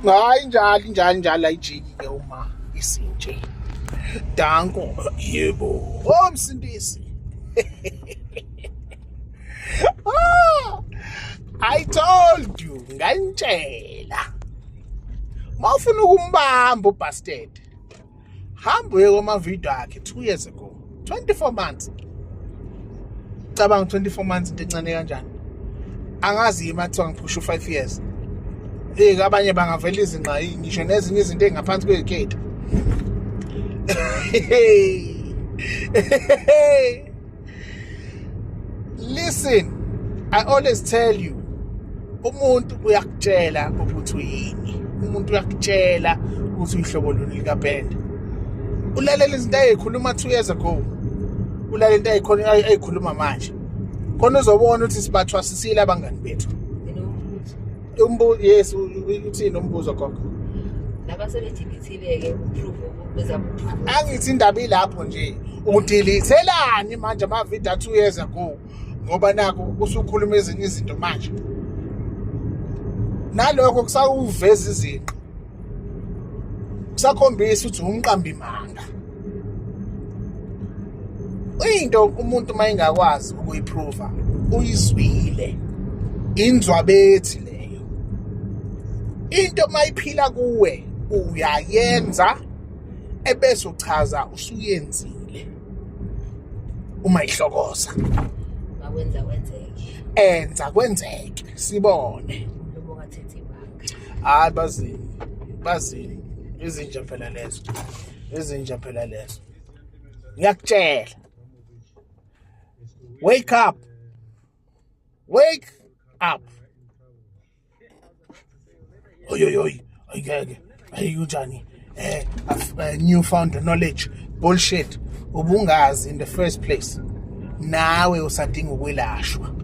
Hayi, njalo njalo njalo, ayijiki ke uma isinje. Danko, yebo. Oh, Msindisi. Ah, I told you, nganitshela. Mawufuna ukumbamba ubastard, hamba uye kuma video akhe 2 years ago, 24 months. Cabanga, 24 months into encane kanjani? Angazi yimi athiwa ngiphusha u5 years. Eh, abanye bangavela izinqa, ngisho nezinye izinto ezingaphansi kweziketi. Listen, I always tell you, umuntu uyakutshela ukuthi uyini, umuntu uyakutshela ukuthi uyihlobo luni likapende. Ulalela izinto ayikhuluma 2 years ago, ulalela into ayikhona ayikhuluma manje, khona uzobona ukuthi sibathwasisile abangani bethu. Umbuzo, yes, uthini umbuzo, gogo? Laba sebedilithile-ke uprove, bezama uprove. Angithi indaba ilapho nje, udilithelani manje amavidiyo a 2 years ago? Ngoba naku usukhuluma ezinye izinto manje, nalokho kusawuveza izinqo, kusakhombisa ukuthi umqambi manga. Into umuntu mayengakwazi ukuyiprova uyizwile, inzwabethi leyo. Into mayiphila kuwe, uyayenza ebese uchaza usuyenzile uma ihlokoza. Bakwenza kwenzeke. Enza kwenzeke, sibone. Lobo ngathethi ibanga. Hayi, bazini, bazini, izinja phela lezo, izinja phela lezo. Ngiyakutshela, wake up, wake up. Oyoyoy, ayikeke, ayi, kunjani? New found knowledge, bullshit. Ubungazi in the first place, nawe usadinga ukwelashwa.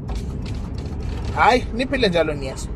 Hayi, niphile njalo, niyezwa.